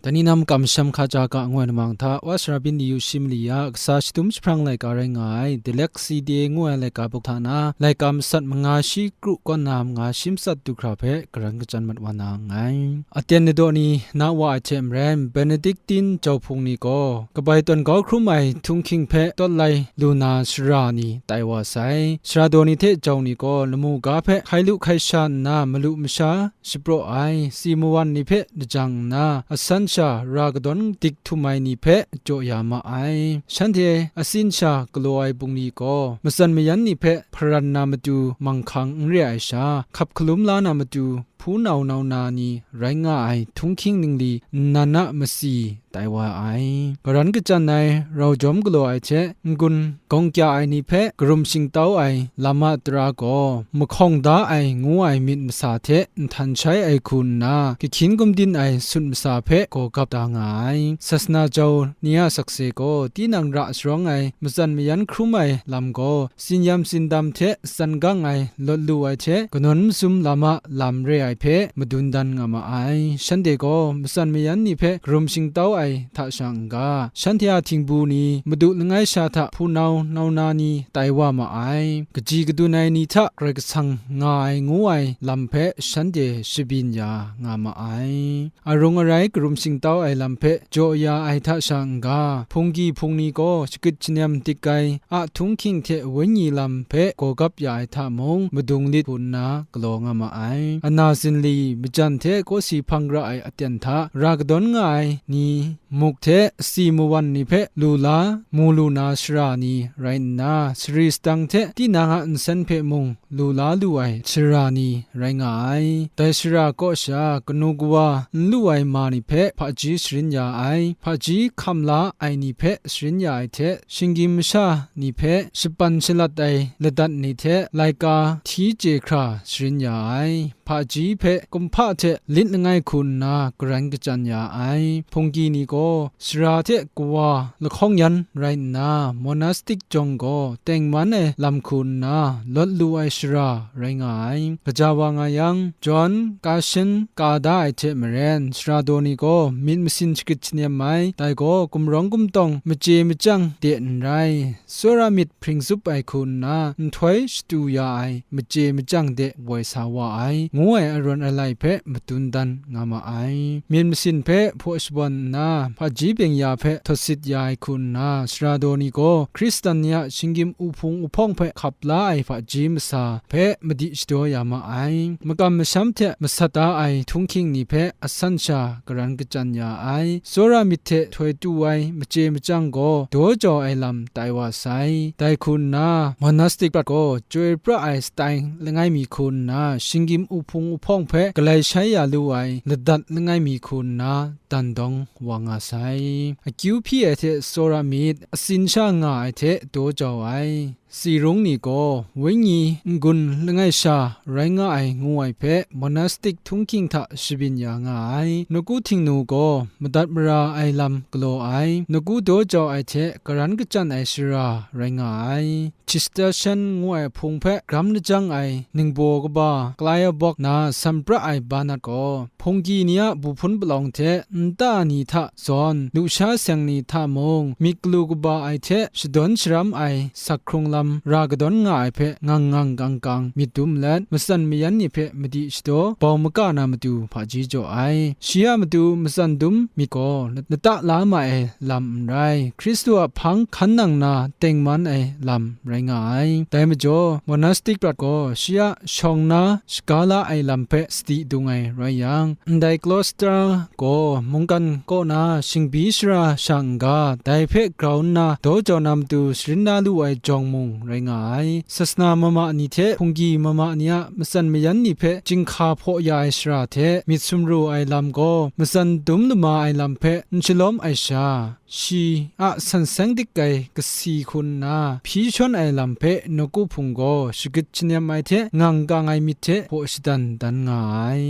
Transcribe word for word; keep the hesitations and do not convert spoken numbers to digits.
Ani nang makam masham hka ja ga ngu ai lamang hta, Wa sara byin di yu shi mali ya, kasa shadum jahprang laika rai nga ai, Dyslexia ngu ai laika buk hta na, laika masat manga shi kru kawn na manga shi matsat du hkra hpe karan kachyan mat wa na nngai. Aten ladaw ni na wa ai hte maren, Benedictine jau hpung ni gaw, kabai tawn kau hkrum ai htunghking hpe tawt lai lu na sara ni tai wa sai. Sara daw ni hte jau ni gaw, lamu ga hpe hkai lu hkai sha nna malu masha, shapraw ai, si mawan ni hpe lajang nna, asan sha ra kadawn dik htum ai ni hpe jaw ya ma ai. Shanhte asin sha galaw ai bungli gaw, matsan mayan ni hpe hparan na matu manghkang n re ai sha, hkap hkalum la na matu hpunau nau na ni rai nga ai htunghking ningli nnan a matsi tai wa ai. Karan kachyan ai, rau jawm galaw ai hte n-gun gawng kya ai ni hpe karum shingtau ai lam a tara gaw, mahkawng da ai ngu ai myit masa hte nhtan shai ai hku nna, kahkyin gumdin ai sut masa hpe gaw gap da nga ai. Sasana jau ni a sakse gaw, tinang ra sharawng ai, matsan mayan hkrum ai lam gaw, tsin-yam tsindam hte tsan gang ai lawt lu ai hte, kanawn mazum lam a lam re ai hpe madun dan nga ma ai. Shanhte gaw matsan mayan ni hpe karum shingtau ai hta sha n-ga, shanhte a htingbu ni, madu langai sha hta hpunau nau na ni tai wa ma ai, kaji kadun ai ni hta Karai Kasang nga ai ngu ai lam hpe shanhte shabyin ya nga ma ai. Arung arai karum shingtau ai lam hpe jaw ya ai hta sha n-ga, hpunggi hpung ni gaw shagrit shanem dik ai a htunghking hte wenyi lam hpe gaw gap ya ai hta mung, madung lit hku nna galaw nga ma ai. Ana zinli, majan hte kawsi hpang ra ai aten hta ra kadawn nga ai ni, muk hte si mawan ni hpe lu la, mu lu na sara ni rai nna, sari sadang hte tinang a nsen hpe mung lu la lu ai sara ni rai nga ai. Dai sara kaw sha kanu kawa n lu ai ma ni hpe hpaji sharin ya ai, hpaji hkam la ai ni hpe sharin ya ai hte, shinggyim masha ni hpe shapan shalat ai ladat ni hte laika hti chye hkra sharin ya ai, hpaji hpe kumhpa hte lit langai hku nna karan kachyan ya ai. Hpunggi ni gaw sara hte kawa lahkawng yan rai nna, monastic jawng gaw tengman ai lam hku nna lawt lu ai sara rai nga ai. Gaja wa nga yang, John Kashin ka da ai hte maren, sara daw ni gaw myit masin shagrit shanem ai, dai gaw gumrawng gumtawng machye machyang de n rai, tsawra myit hpring zup ai hku nna nhtoi shatu ya ai machye machyang de woi sa wa ai, ngu ai arawn alai hpe madun dan nga ma ai. Myit masin hpe hpaw shabawn nna, hpaji byeng-ya hpe htawt sit ya ai hku nna, sara daw ni gaw Hkristan ni a shinggyim uhpung uhpawng hpe hkap la ai hpaji masa hpe madi shadaw ya ma ai. Makam masham hte masat da ai htunghking ni hpe asan sha karan kachyan ya ai. Tsawra myit hte htoi tu ai machye machyang gaw daw jau ai lam tai wa sai. Dai hku nna, monastic prat gaw chyoi pra ai style langai mi hku nna, shinggyim uhpung uhpawng hpe galai shai ya lu ai ladat langai mi hku nna, dan dawng wa nga sai. Akyu hpyi ai hte tsawra myit, atsin sha nga ai hte daw jau ai. Tsi rung ni gaw wenyi n-gun langai sha rai nga ai ngu ai hpe monastic htunghking hta shabyin ya nga ai. Nawku Htingnu gaw madat mara ai lam galaw ai, nawku daw jau ai hte karan kachyan ai sara rai nga ai. Cistercian ngu ai hpung hpe gram lajang ai ningbaw kaba, Clairvaux na sam pra ai Bernard gaw, hpunggi ni a bu hpun palawng hte nta ni hta zawn, lusha seng ni hta mung, myit galu kaba ai hte shadawn sharam ai sak hkrung lam ra kadawn nga ai hpe ngang ngang kang kang myit dum let, matsan mayan ni hpe madi shadaw bau maka na matu hpaji jaw ai. Shi a matu matsan dum myit gaw lata la ma ai lam n rai, Hkristu a hpang hkan nang na tengman ai lam rai nga ai. Dai majaw, monastic prat gaw shi a shawng na shaga la ai lam hpe sadi dung ai rai yang, ndai Claustra gaw mungkan kaw na shingbi shara sha n-ga, dai hpe grau nna daw jau na matu sharin na lu ai jawng mung rai nga ai. Sasana mama ni hte hpunggi mama ni a matsan mayan ni hpe chyinghka hpaw ya ai shara hte myit sumru ai lam gaw, matsan dum lama ai lam hpe n shalawm ai sha, shi a san seng dik ai kasi hku nna hpyi shawn ai lam hpe nawku hpung gaw shagrit shanem ai hte ngang kang ai myit hte hpaw shadan dan nga ai.